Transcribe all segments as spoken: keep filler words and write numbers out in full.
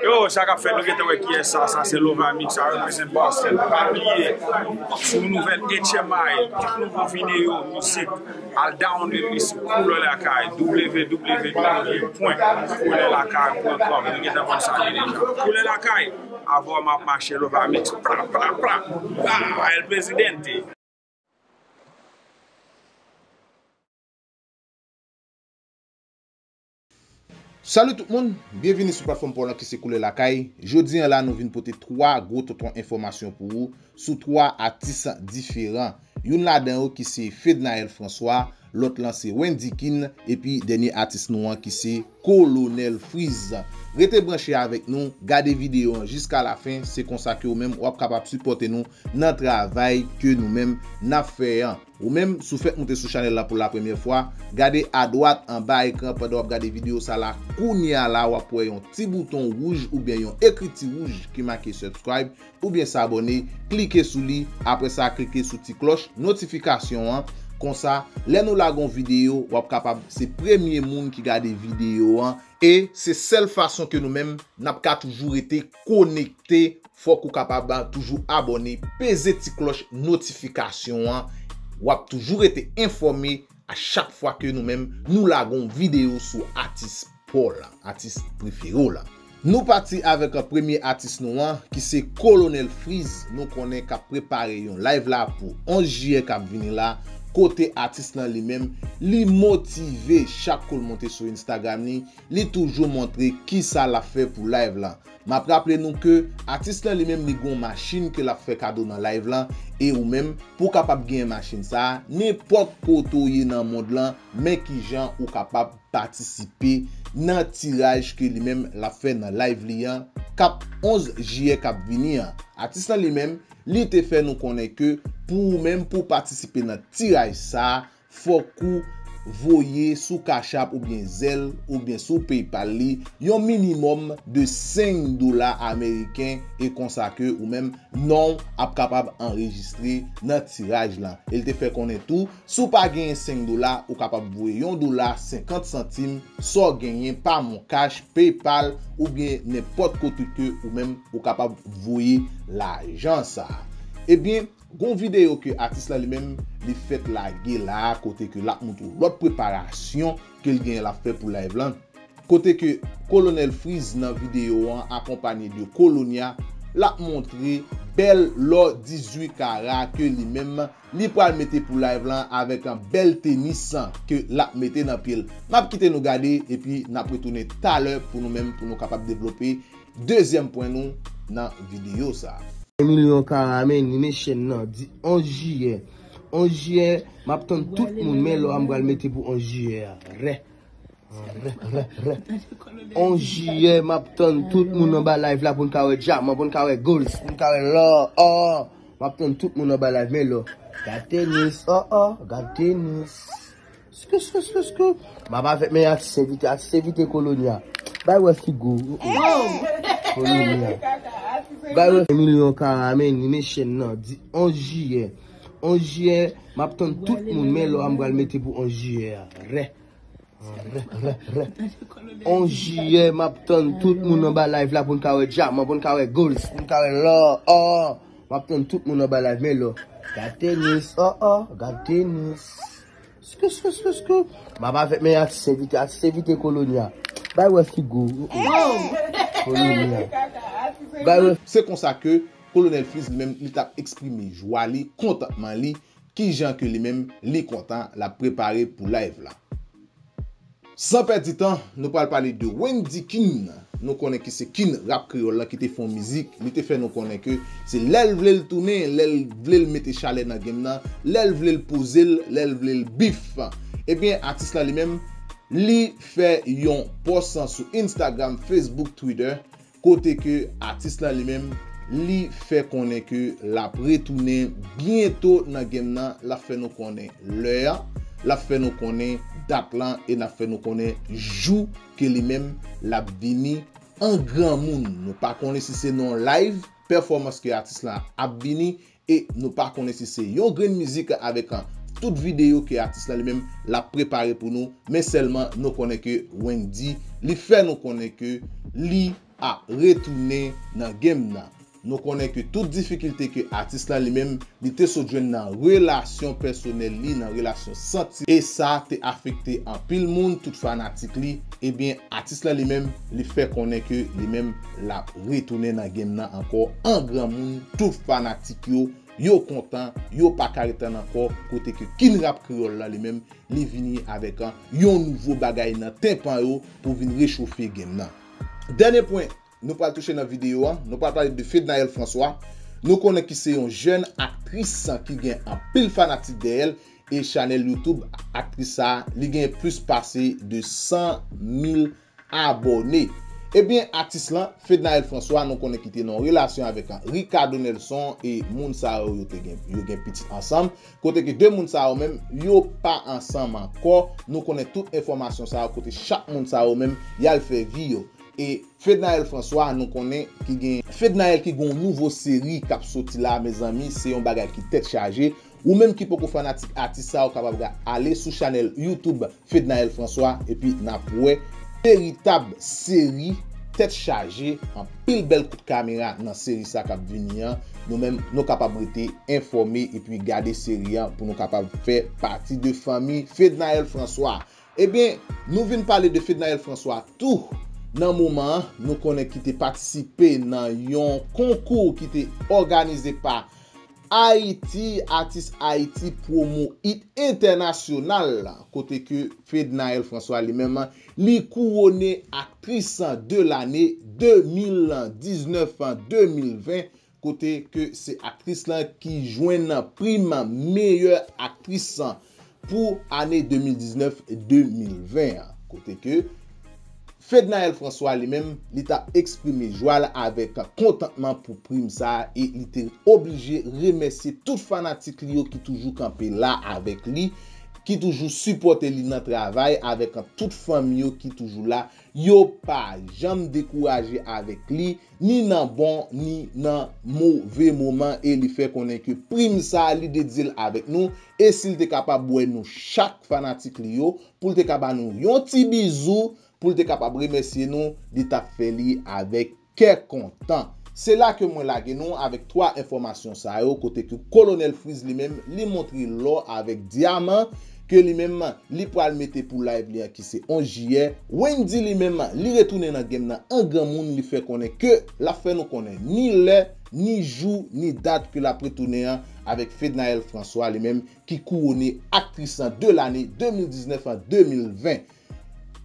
Yo, sa k ap fèt, nou gentan wè kiyès sa, sa se Lovamix, sa represent Boston. Pa bliye, sou nouvèl H M I, tout nouvo videyo mizik, al download li sou Koulè Lakay, w w w pwen koulè lakay pwen kòm. Nou gentan konn sa deja. Koulè Lakay, avè w m ap mache, Lovamix, pra, pra, pra, pra, El Presidente. Salut tout moun, byenvini sou platfòm pa w lan ki se Koulè Lakay. Jodi an la nou vin pote twa gwo tonton enfòmasyon pou ou sou twa atis diferan. Youn ladan yo ki se Fednaelle François, lòt lan se Wendy Kin, epi dènye atis nou an ki se Kolonèl Freeze. Rete branche avèk nou, gade videyo an jiska lafen, se konsa ke ou menm w ap kapab sipòte nou nan travay ke nou menm n ap fè an. Ou menm, si w fèk moute sou chanèl la pou la premyè fwa, gade adwat anba ekran pandan w ap gade videyo sa la. Kounye a la, w ap wè yon ti bouton wouj oubyen yon ekriti wouj ki make subscribe oubyen s'abonner. Klike sou li, apre sa klike sou ti klòch notifikasyon an. Konsa, lè nou lage yon videyo, w ap kapab se premye moun ki gade videyo an. E se sèl fason ke nou menm n ap ka toujou rete konekte. Fòk ou kapab toujou abòne, peze ti klòch notifikasyon an. W ap toujou rete enfòme a chak fwa ke nou menm nou lage yon videyo sou atis pa w lan, atis prefere w lan. Nou pati avèk premye atis nou an, ki se Kolonèl Freeze, nou konnen k ap prepare yon live la pou onz jiyè k ap vini la, kote atis lan li menm, li motive chak kou l monte sou Instagram li, li toujou montre kisa l ap fè pou live lan. M ap raple nou ke atis lan li menm li gon machin ke l ap fè kado nan live lan, e ou menm, pou w kapab genyen machin sa a, nenpòt kote w ye nan mond lan, men kijan ou kapab patisipe nan tiraj ke li menm l ap fè nan live li an, k ap onz jiyè k ap vini an. Atis lan li menm, li te fè nou konnen ke pou ou menm, pou w patisipe nan tiraj sa a, fòk ou voye sou Cash App oubyen Zelle oubyen sou PayPal li yon minimòm de senk dola ameriken, e konsa ke ou menm non w ap kapab anrejistre nan tiraj lan. E l te fè konnen tou, si w pa genyen senk dola, ou kapab voye yon dola senkant santim, sa w genyen pa MonCash, PayPal oubyen nenpòt kote ke ou menm ou kapab voye lajan sa a. Ebyen, gon videyo ke atis lan li menm li fèk lage la a, kote ke l ap montre w lòt preparasyon ke l genyen l ap fè pou live lan. Kote ke Kolonèl Freeze nan videyo an akonpanye de Kolonya, l ap montre bèl lò dizuit kara ke li menm li pral mete pou live lan avèk bèl tenis ke l ap mete nan pye l. M ap kite nou gade epi n ap retounen talè pou nou menm pou nou kapab devlope dezyèm pwen nou nan videyo sa a. Milyon kara men ni men chèn nan di onz jiyè. Onz jiyè, m ap tann tout moun men lò a m pral mete pou onz jiyè a. Rè. Rè, rè, rè. Onz jiyè, m ap tann tout moun anba live la pou n ka wè dyaman, pou n ka wè goals, pou n ka wè lò, ò. M ap tann tout moun anba live men lò. Gad tenis, ò, ò, gad tenis. Skou, skou, skou, skou. M ap avèk men atis envite, atis envite Kolonya. Bay wè figo. Kolonya. Bay wè milyon kara men ni men chèn nan di onz jiyè. Onz jiyè, m ap tann tout moun men lò a m pral mete pou onz jiyè a. Rè. Rè, rè, rè. Onz jiyè, m ap tann tout moun anba live la pou n ka wè dyaman, pou n ka wè goals, pou n ka wè lò, ò. M ap tann tout moun anba live men lò. Gad tenis, ò, ò, gad tenis. Skou, skou, skou, skou. M ap avèk men atis envite, atis envite Kolonya. Bay wè figo. Kolonya. Bay wè. Se konsa ke Kolonèl Freeze li menm li t ap eksprime jwa li, kontantman li, kijan ke li menm li kontan l ap prepare pou live la. San pèdi tan, nou pral pale de Wendy Kin. Nou konnen ki se Kin rap kreyòl lan ki te fè yon mizik, li te fè nou konnen ke se lè l vle l tounen, lè l vle l mete chalè nan game nan, lè l vle l poze l, lè l vle l beef. Ebyen, atis la li menm, li fè yon pòs sou Instagram, Facebook, Twitter, kote ke atis la li menm, li fè konnen ke l ap retounen byento nan game nan, l ap fè nou konnen lè a, l ap fè nou konnen dat lan e n ap fè nou konnen jou ke li menm l ap vini an granmoun. Nou pa konnen si se nan yon live pèfòmans ke atis la ap vini e nou pa konnen si se yon grenn mizik avèk tout videyo ke atis la li menm l ap prepare pou nou, men sèlman nou konnen ke Wendy li fè nou konnen ke li a retounen nan game nan. Nou konnen ke tout difikilte ke atis lan li menm li te sot jwenn nan relasyon pèsonèl li, nan relasyon santi, e sa te afekte anpil moun, tout fanatik li. Ebyen, atis lan li menm, li fè konnen ke li menm l ap retounen nan game nan ankò an granmoun. Tout fanatik yo, yo kontan, yo pa ka ret tann ankò, kote ke King Rap Kreyòl la li menm, li vini avèk, an, yon nouvo bagay nan tenpan yo pou vin rechofe game nan. Dènye pwen nou pral touche nan videyo an, nou pral pale de Fednaelle François. Nou konnen ki se yon jèn aktris ki gen anpil fanatik dèyè l, e chanèl YouTube aktris sa a, li gen plis pase de san mil abòne. Ebyen, atis lan, Fednaelle François, nou konnen ki te nan relasyon avèk, an, Ricardo Nelson, e moun sa yo, yo te gen, yo gen pitit ansanm. Kote ke de moun sa yo menm, yo pa ansanm ankò. Nou konnen tout enfòmasyon sa yo, kote chak moun sa yo menm, y al fè vi yo. E Fednaelle François, nou konnen ki gen, Fednaelle ki gen yon nouvo seri k ap soti la, mezanmi, se yon bagay ki tèt chaje. Ou menm ki poko fanatik atis sa, ou kapab ga-, ale sou chanèl YouTube Fednaelle François, epi n ap wè veritab seri tèt chaje, anpil bèl kout kamera nan seri sa k ap vini an. Nou menm, nou kapab rete enfòme epi gade seri an pou nou kapab fè pati de fanmi Fednaelle François. Ebyen, nou vin pale de Fednaelle François tou. Nan moman an, nou konnen ki te patisipe nan yon konkou ki te òganize pa Ayiti, Atis Ayiti Promo Hit Entènasyonal, kote ke Fednaelle François li menm, li kouwone aktris de lane de mil diznèf, de mil ven, kote ke se aktris lan ki jwenn prim meyè aktris pou ane de mil diznèf, de mil ven an, kote ke Fednaelle François li menm, li t ap eksprime jwa l avèk kontantman pou prim sa a, e li te oblije remèsye tout fanatik li yo ki toujou kanpe la avèk li, ki toujou sipòte li nan travay, avèk tout fanmi yo ki toujou la. Yo pa janm dekouraje avèk li, ni nan bon, ni nan move moman, e li fè konnen ke prim sa a, li dedye l avèk nou, e si l te kapab wè nou chak fanatik li yo, pou l te ka ba nou yon ti bizou, pou l te kapab remèsye nou, li t ap fè li avèk kè kontan. Se la ke mwen lage nou avèk twa enfòmasyon sa yo, kote ke Kolonèl Freeze li menm, li montre lò avèk dyaman ke li menm, li pral mete pou live li an ki se onz jiyè. Wendy li menm, li retounen nan game nan an granmoun, li fè konnen ke l ap fè nou konnen ni lè, ni jou, ni dat ke l ap retounen an avèk Fednaelle François li menm ki kouwone aktris de lane de mil diznèf an de mil ven.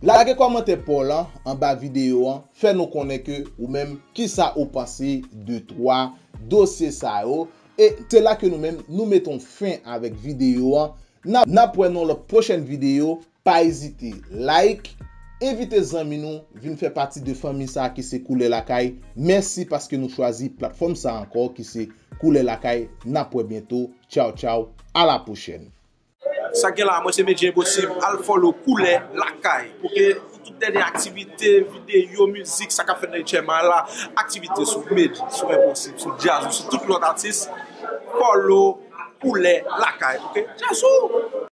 Lage kòmantè pa w lan anba videyo an, fè nou konnen ke ou menm, kisa ou panse de twa dosye sa yo. E se la ke nou menm, nou mete yon fen avèk videyo an. N ap, n ap wè nan lòt pwochèn videyo. Pa ezite like, envite zanmi nou vin fè pati de fanmi sa a ki se Koulè Lakay. Mèsi paske nou chwazi platfòm sa a ankò ki se Koulè Lakay. N ap wè byento. Tchaw, tchaw. A la pwochèn. Sa k gen la, mwen se Medjy Enposib, al follow Koulè Lakay, oke, pou tout dènye aktivite, videyo, mizik, sa k ap fèt nan H M I la, aktivite sou Medjy, sou Enposib, sou Djazou, sou tout lòt atis, follow Koulè Lakay, oke? Djazou!